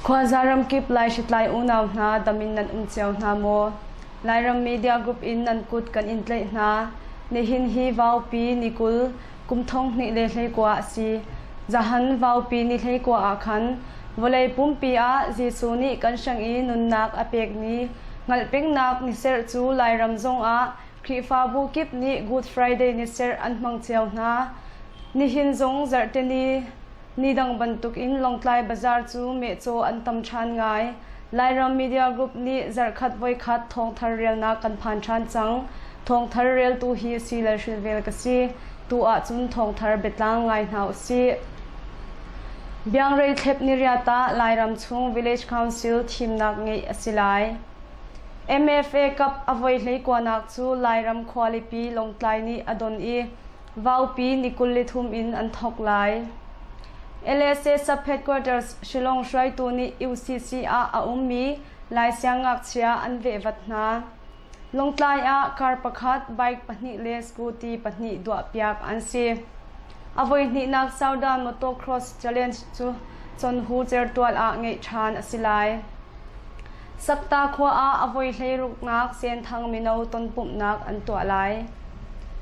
Khuaza ramkip Laihritlai unau hna dam in nan um cio hna maw? Lairam Media Group in nan kut kan in tlaih hna. Nihin hi Vaupi ni 20 kum 2019 a si. Zahan Vaupi ni 19 ah khan vawlei pumpi ah Jesuh nih kan hrang i nunnak a pek ni hngalhpengnak ni serh cu Lairam zongah Khrihfabu kip nih Good Friday ni serh an hmang cio hna. Nihin zong zarhteni Ni dang bantukin Lawngtlai Bazaar cu mehcaw an tam ṭhan ngai. Lairam Media Group nih zarhkhat voikhat thawngthar relnak kan phan ṭhan cang. Thawngthar reltu hi si le hrilvel ka si. Tu ahcun thawngthar biatlang ngai hna usih. Biangrei thlep niriat ah Lairam chung Village Council thimnak ngeih a si lai. MFA Cup a voi hleikuanak cu Lairam khualipi Lawngtlai nih a don i Vaupi ni 23 in an thawk lai. LSA Sub-Headquarters Shillong hruaitu nih UCC ah a ummi Lai siangngakchia an vehvat hna. Lawngtlai ah car pakhat, bike pahnih le scooty pahnih duahpiak an si. A voihnihnak Southern Motocross Challenge cu Conhu certual ah ngeih ṭhan a si lai. Sakta khua ah a voi hleiruknak Senthang mino tonpumhnak an tuah lai.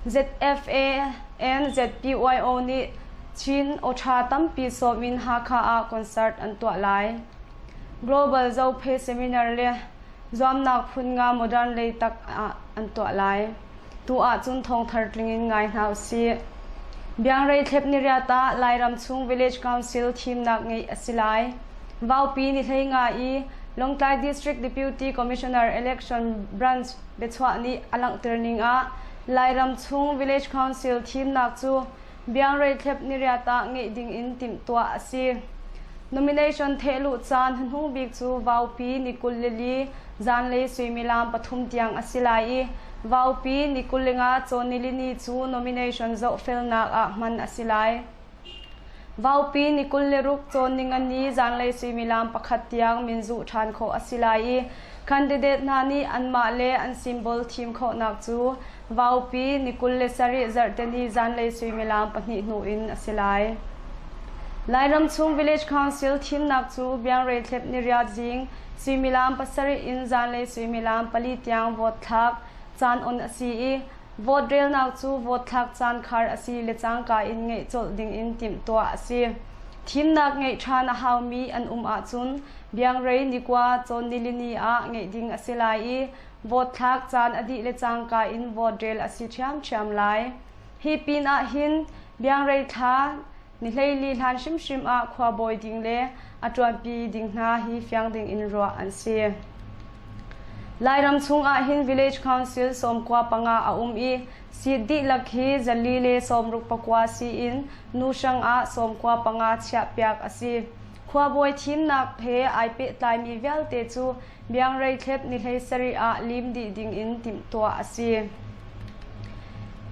ZFA and ZPYO nih Chin awṭha tampi sawm in Hakha ah concert an tuah lai. Global Zophe Seminar le zuamnak phun nga modern lei tak ah an tuah lai. Tu ahcun thawngthar tling in ngai hna usih. Biangrei thlep ni riat ah Lairam chung Village Council thimnak ngeih a si lai. Vaupi ni hlei nga i Lawngtlai District Deputy Commissioner Election Branch biachuah nih a langhter ning ah Lairam chung Village Council thimnak cu Biangrei thlep ni riat ah ngeih ding in timhtuah a si. Nomination thehluh caan hnuhnung bik cu Vaupi ni 24 zanlei suimilam pathum tiang a si lai i Vaupi ni 25 cawn nilini cu nomination zohfelnak ah hman a si lai. Vaupi ni 26 cawn ningani zanlei suimilam pakhat tiang minzuh ṭhan khawh a si lai i candidate hna nih anmah le an symbol thim khawhnak cu Vaupi ni 27 zarhteni zanlei suimilam pahnih hnu in a si lai. Lairam chung Village Council thimnak cu Biangrei thlep ni riat zing suimilam pasarih in zanlei suimilam pali tiang vote thlak caan on a si i vote relnak cu vote thlak caan khar a si le cangka in ngeih colh ding in timhtuah a si. Thimnak ngeih ṭhan a haumi an um ahcun Biangrei nikua cawn nilini ah ngeih ding a si lai i vote thlak caan a dih le cangka in vote rel a si ṭhiamṭhiam lai. Hi pin ah hin Biangrei thla ni hleili hlan hrimhrim ah khuabawi ding le a ṭuanpi ding hna hi fiang ding in ruah an si. Lairam chung ah hin Village Council 95 a um i seat dihlak hi 469 si in nuhrang ah 95 chiahpiak a si. Khuabawi thimnak he ai pehtlaimi vialte cu Biangrei thlep ni 17 ah lim dih ding in timhtuah a si.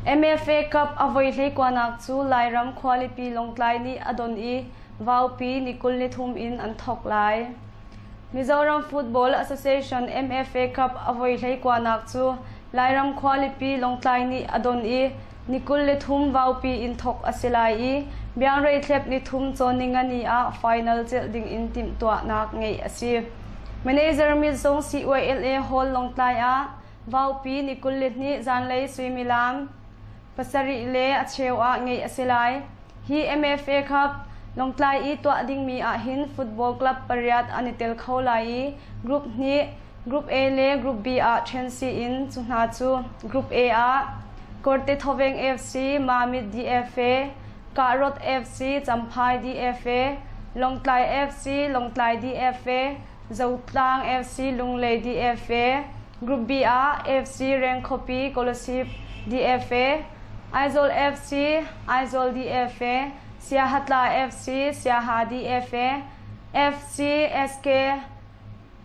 MFA Cup a voi hleikuanak cu Lairam khualipi Lawngtlai nih a don i Vaupi ni 23 in an thawk lai. Mizoram Football Association MFA Cup a voi hleikuanak cu Lairam khualipi Lawngtlai nih a don i ni 23 Vaupi in thawk a si lai i Biangrei thlep ni thum cawn ningani ah final celh ding in timhtuahnak ngeih a si. Manager mit zong CYLA Hall Lawngtlai ah Vaupi ni 22 zanlei suimilam pasarih le a cheu ah ngeih a si lai. Hi MFA Cup Lawngtlai i tuah dingmi ahhin football club pariat an i tel kho lai i Group hnih, Group A le Group B ah ṭhen si in cu hna cu Group A ah Kawrte Thoveng FC, Mamit DFA, Kahrawt FC, Champhai DFA, Lawngtlai FC, Lawngtlai DFA, Zotlang FC, Lunglei DFA, Group B ah FC Rengkhuapi Kolasib DFA, Aizawl FC, Aizawl DFA, Siahatla FC, Siaha DFA, FC SK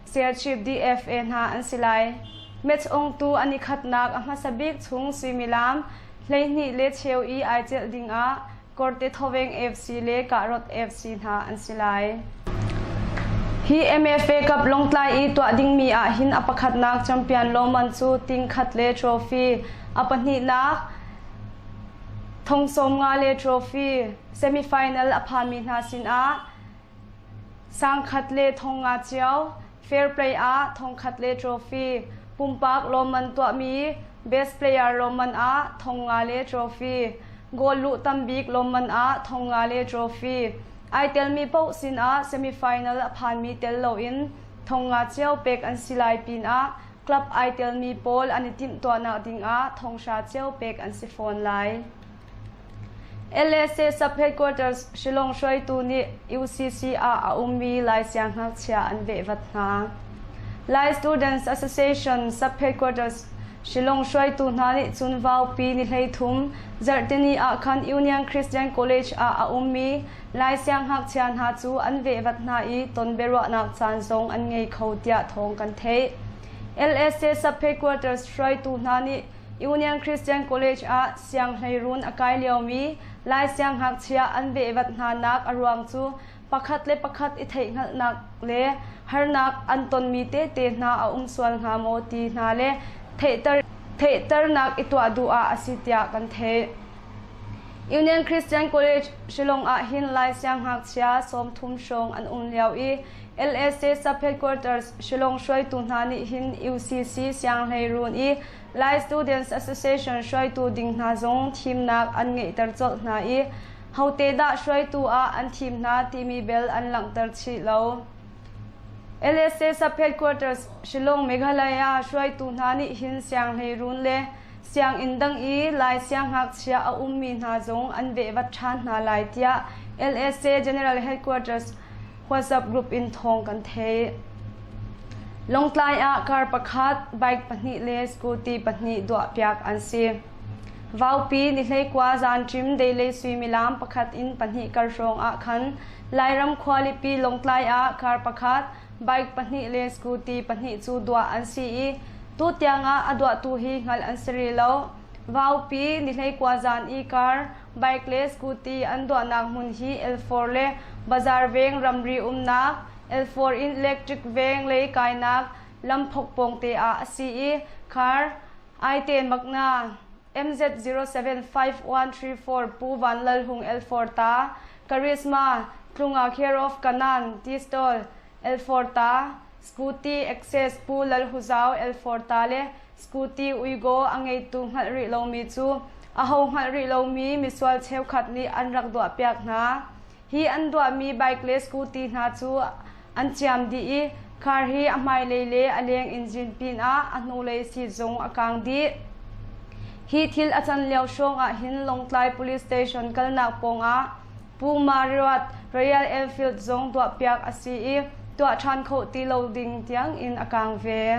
Serchhip DFA hna an si lai. Match ongtu an i khatnak a hmasa bik chung suimilam 12 le cheu i ai celh ding ah Kawrte Thoveng FC le Kahrawt FC hna an si lai. Hi MFA Cup Lawngtlai i tuah dingmi ah hin a pakhatnak champion lawmman cu ting khat le trophy, a pahnihnak thong sawm nga le trophy, semifinal a phami hna sinah. Sangkhat le 5,000 cio, Fair Play ah 1,000 le trophy, pumpak lawmman tuahmi Best Player lawmman ah 5,000 le trophy, goal luh tambik lawmman ah 5,000 le trophy. Ai telmi paoh sinah semi-final a phanmi tel loin 5,000 cio pek an si lai pinah club ai telmi pawl an i timhtuahnak dingah 5,000 cio pek an si fawn lai. LSA Sub-Headquarters Shillong hruaitu nih UCC ah a ummi Lai siangngakchia an vehvat hna. Lai Students Association Sub-Headquarters Shillong hruaitu hna nih cun vaupi ni 13 zarhtini ah khan Union Christian College ah a ummi Lai siangngakchia hna cu an vehvat hna i ton biaruahnak caan zong an ngei kho tiah thawng kan theih. LSA Sub-Headquarters hruaitu hna nih Union Christian College ah sianghleiruun a kai liomi Lai siangngakchia an vehvat hnanak a ruang cu pakhat le pakhat i theihhngalhnak le harnak an tonmi tete hna a um sual hnga maw ti hna le theihter theihternak i tuah duh ah a si tiah kan theih. Union Christian College Shillong ah hin Lai siangngakchia 30 hrawng an um lio i LSA Sub-Headquarters Shillong hruaitu hna nih hin UCC sianghleiruun i Lai Students Association hruaitu ding hna zong thimnak an ngeihter colh hna i hote dah hruaitu ah an thim hna timi bel an langhter chih lo. LSA Sub-Headquarters Shillong Meghalaya hruaitu hna nih hin sianghleiruun le sianginn dang i Lai siangngakchia a ummi hna zong an vehvat ṭhan hna lai tiah LSA General Headquarters WhatsApp group in thawng kan theih. Lawngtlai ah car pakhat, bike pahnih le scooty pahnih duahpiak an si. Vaupi ni 19 zanṭim deilei suimilam pakhat in pahnih kar hrawng ah khan Lairam khualipi Lawngtlai ah car pakhat, bike pahnih le scooty pahnih cu duah an si i tutiang ah a duahtu hi hngalh an si rih lo. Vaupi ni 19 zan i car Bike le scooty an duahnak hmun hi L4 le Bazar veng ramri umnak, L4 in electric veng lei kainak lamphok pawngte ah a si i car Aite Magna MZ075134 Pu Van Lal Hung L4 ta, Charisma Tlunga Care of Kanan T-Stall L4 ta, Scooty Access Pu Lal Hu Zau L4 ta le Scooty uigo a ngeitu hngalh rih lomi cu aho hngalh rih lomi misual cheukhat nih an rak duahpiak hna. Hi an duahmi bike le scooty hna cu an ciam dih i car hi a hmailei le a leng engine pinah a hnulei seat zong a kang dih. Hi thil a can lio hrawng ah hin Lawngtlai Police Station kalnak pawngah Pu Marriott Royal Enfield zong tuahpiak a si i tuah ṭhan khawh ti lo ding tiang in a kang ve.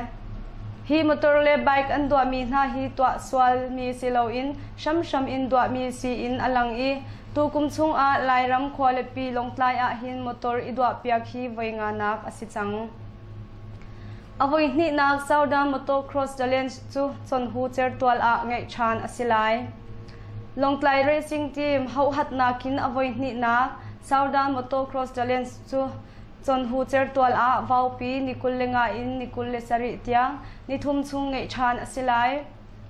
Hi motor le bike an duahmi hna hi tuah sualmi si loin hramhram in duahmi si in a lang i tukum chungah Lairam khualipi Lawngtlai ah hin motor i duahpiak hi voi nganak a si cang. A voi hnihnak Southern Motocross Challenge cu Conhu certual ah ngeih ṭhan a si lai. Lawngtlai Racing Team hohatnak in a voi hnihnak Southern Motocross Challenge cu Conhu certual ah vaupi ni 25 in ni 27 tiang nithum chung ngeih ṭhan a si lai.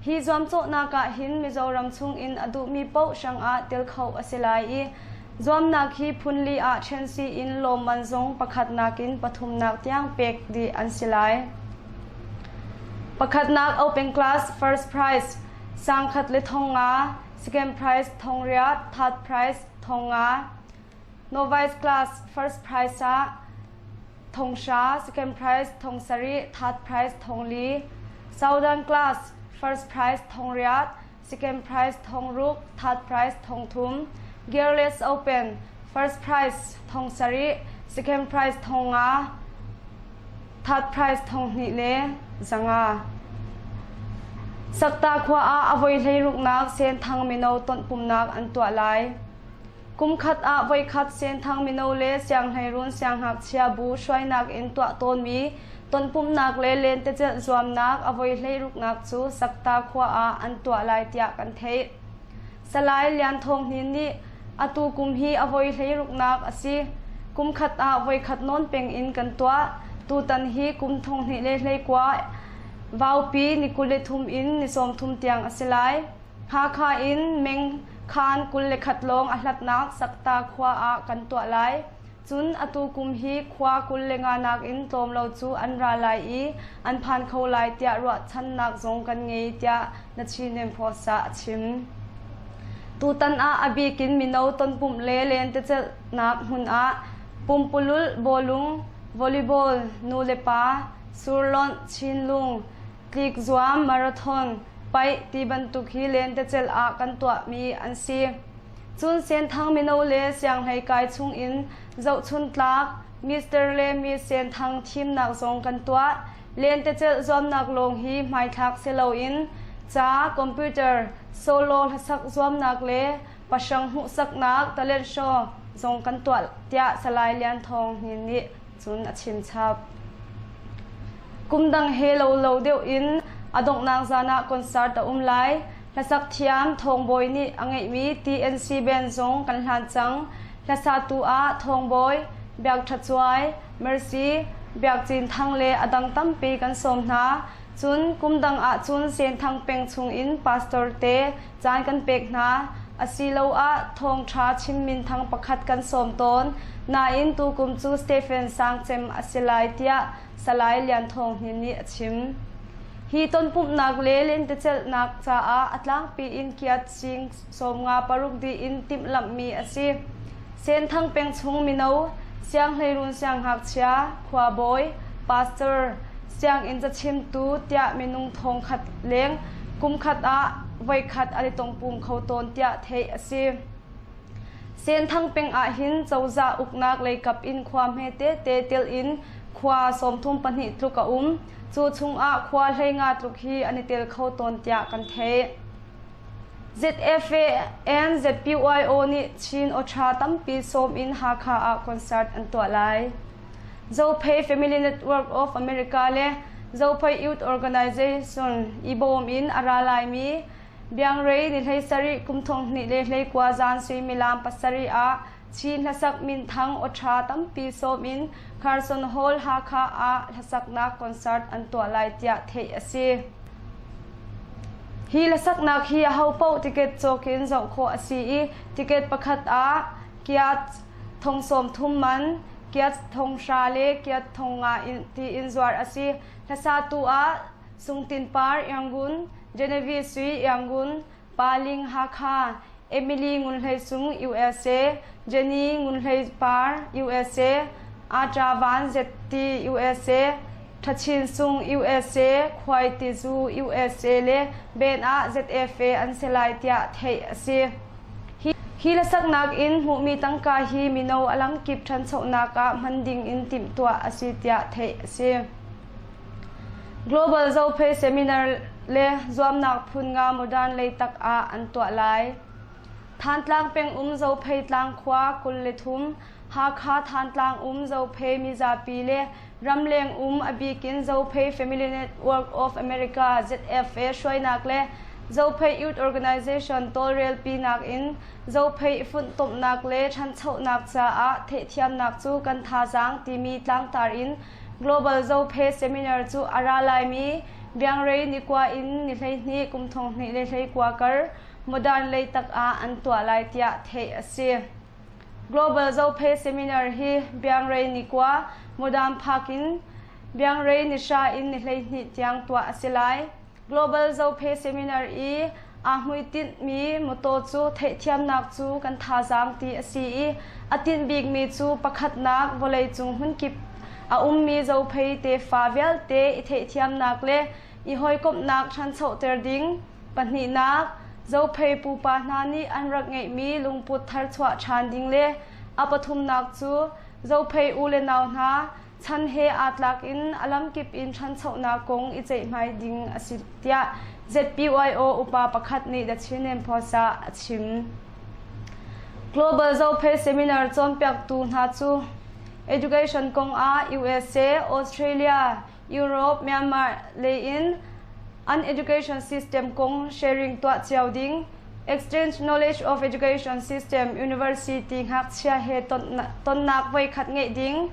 Hi zuamcawhnak ah hin Mizoram chung in a duhmi paoh hrangah tel kho a si lai i zuamnak hi phunli ah ṭhen si in lawmman zong pakhatnak in pathumnak tiang pek dih an si lai. Pakhatnak Open Class First Prize 500 le 5,000, Second Prize 800, Third Prize 5,000. Novice Class First Prize ah 5,000, Second Prize 7,000, Third Prize 4,000. Southern Class First Prize 800, Second Prize 6,000, Third Prize 3,000. Gearless Open First Prize 7,000, Second Prize 5,000, Third Prize 2,000 le 500. Sakta khua ah a voi hleiruknak Senthang mino tonpumnak an tuah lai. Kumkhat ah voikhat Senthang mino le sianghleirun siangngakchia bu hruainak in tuah tawnmi tonpumnak le lentecelh zuamnak a voi hleiruknak cu Sakta khua ah an tuah lai tiah kan theih. Salai Lian Thawng Hnin nih atu kum hi a voi hleiruknak a si. Kumkhat ah voikhat nawn peng in kan tuah. Tutan hi kum 2019 vaupi ni 23 in ni 30 tiang a si lai. Hakha in meng khaan 21 lawng a hlatnak Sakta khua ah kan tuah lai. Cun atu kum hi khua 25 nakin tlawm lo cu an ra lai i an phan kho lai tiah ruahchannak zong kan ngei tiah The Chin Post ah a chim. Tutan ah a bik in mino tonpumh le lentecelhnak hmun ah pumpululh, bawlung, volleyball, nu le pa, surlonh, chinlung, tlikzuam, marathon, paih ti bantuk hi lentecelh ah kan tuahmi an si. Cun Senthang mino le sianghleikai chungin zohchuntlak Mr. le Miss Senthang thimnak zong kan tuah. Lentecelh zuamnak lawng hi hmaithlak si loin ca, computer, solo hlasak zuamnak le pahrang hmuhsaknak talent show zong kan tuah tiah Salai Lian Thawng Hnin nih cun a chimchap. Kum dang he lo lo deuh in a donghnak zan ah concert a um lai. Hlasak thiam Thawng Bawi nih a ngeihmi TNC band zong kan hlan cang. Hlasatu ah Thawng Bawi, Biak Ṭha Cuai, Mercy, Biak Cin Thang le a dang tampi kan sawm hna. Cun kum dang ahcun Senthang peng chungin pastor te caan kan pek hna. Asiloah thawngṭha chim minthang pakhat kan sawm tawn. Nain tukum cu Stephen Sangcem a si lai tiah Salai Lian Thawng Hnin nih a chim. Hi tonpumhnak le lentecelhnak caah a tlangpi in kyat sing 56 dih in timhlamhmi a si. Senthang peng chung mino, sianghleirun siangngakchia, khuabawi, pastor, sianginn cachimtu tiah minung thongkhat leng kumkhat ah voikhat an i tongpum kho tawn tiah theih a si. Senthang peng ahhin cozah uknak leikap in khua hme tete telh in khua 32 tluk a um. Cu chungah khua 15 tluk hi an i tel kho tawn tiah kan theih. ZFA and ZPYO nih Chin awṭha tampi sawm in Hakha ah concert an tuah lai. Zophei Family Network of America le Zophei Youth Organization i bawm in a ra laimi Biangrei ni 17 kum 2019 zan suimilam 7 ah Chin hlasak minthang awṭha tampi sawm in Carson Hall Hakha ah hlasaknak concert an tuah lai tiah theih a si. Hi hlasaknak hi ahopaoh ticket cawk in zoh khawh a si i ticket pakhat ah kyat 30,000 man, kyat 1,000 le kyat 5,000 in tiin zuar a si. Hlasatu ah Sung Tin Par Yangon, Genevieve Sui Yangon, Pa Ling Hakha, Emily Ngun Hlei Sung USA, Jenny Ngun Hlei Par USA, Atra Van ZT USA, Thachin Sung USA, Khuai Tizu USA le Ben ah ZFA an si lai tiah theih a si. Hi, hi hlasaknak in hmuhmi tangka hi mino a lamkip ṭhanchonak ah hman ding in timhtuah a si tiah theih a si. Global Zophei Seminar le zuamnak phun nga modern leitak ah an tuah lai. Thantlang peng um Zophei tlang khua 23, Hakha Thantlang um Zophei mizapi le ramleng um a bikin Zophei Family Network of America ZFA hruainak le Zophei Youth Organization tawlrelpinak in Zophei i funhtomhnak le ṭhanchonak caah theihthiamnak cu kan thazaang timi tlangtar in Global Zophei Seminar cu a ra laimi Biangrei ni kua in ni 12 kum 2019 kar modern leitak ah an tuah lai tiah theih a si. Global Zophei Seminar hi Biangrei ni kua modern phak in Biangrei ni hra in ni 12 tiang tuah a si lai. Global Zophei Seminar i aa hmuitinhmi mawtaw cu theihthiamnak cu kan thazaang ti a si i a tinh bikmi cu pakhatnak vawleicung hmunkip a ummi zophei tefa vialte i theihthiamnak le i hawikomhnak ṭhanchoter ding, pahnihnak zophei pupa hna nih an rak ngeihmi lungput tharchuah ṭhan ding le a pathumnak cu zophei u le nau hna chan he aa tlak in a lamkip in ṭhanchonak kong i ceihmai ding a si tiah ZPYO upa pakhat nih The Chinland Post ah a chim. Global Zophei Seminar cawnpiaktu hna cu education kong ah USA, Australia, Europe, Myanmar lei in an education system kong sharing tuah cio ding, Exchange Knowledge of Education System University ngakchia he tonnak voikhat ngeih ding,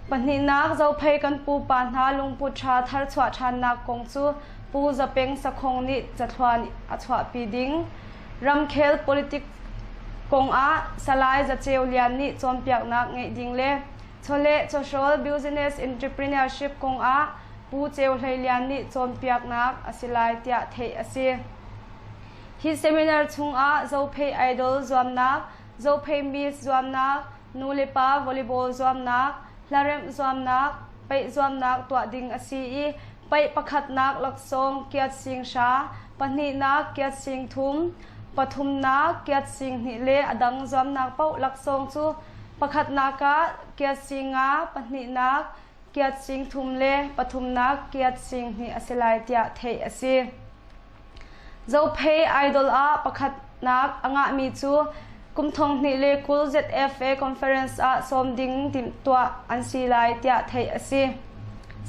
pahnihnak Zophei kan pupa hna lungput ṭha tharchuah ṭhannak kong cu Pu Za Peng Sakhong nih cathluan a chuahpi ding, ramkhel politics. kong ah Salai Za Ceu Lian nih cawnpiaknak ngeih ding le chawleh chawhrawl business entrepreneurship kong ah Pu Ceu Hlei Lian nih cawnpiaknak a si lai tiah theih a si. Hi seminar chungah Zophei Idol zuamnak, Zophei Miss zuamnak, nu le pa volleyball zuamnak, hlaremh zuamnak, paih zuamnak tuah ding a si i paih pakhatnak laksawng kiat sing hra, pahnihnak kiat sing thum, pathumnak kiat sing hnih le a dang zuamnak paoh laksawng cu pakhatnak ah kiat sing nga, pahnihnak kiat sing thum le pathumnak kiat sing hnih a si lai tiah theih a si. Zophei Idol ah pakhatnak a ngahmi cu kum 2020 ZFA Conference ah sawm ding timhtuah an si lai tiah theih a si.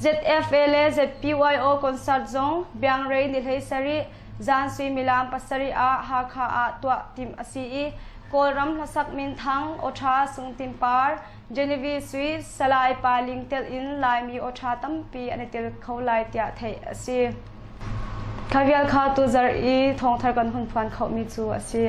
ZFA le ZPYO concert zong Biangrei ni 17 zan suimilam 7 ah Hakha ah tuah timh a si i Kawlram hlasak minthang Awṭha Sung Tin Par, Genevieve Sui, Salai Pa Ling telh in Laimi awṭha tampi an i tel kho lai tiah theih a si. Kha vial kha tuzarh i thawngthar kan hun phuan khomi cu a si.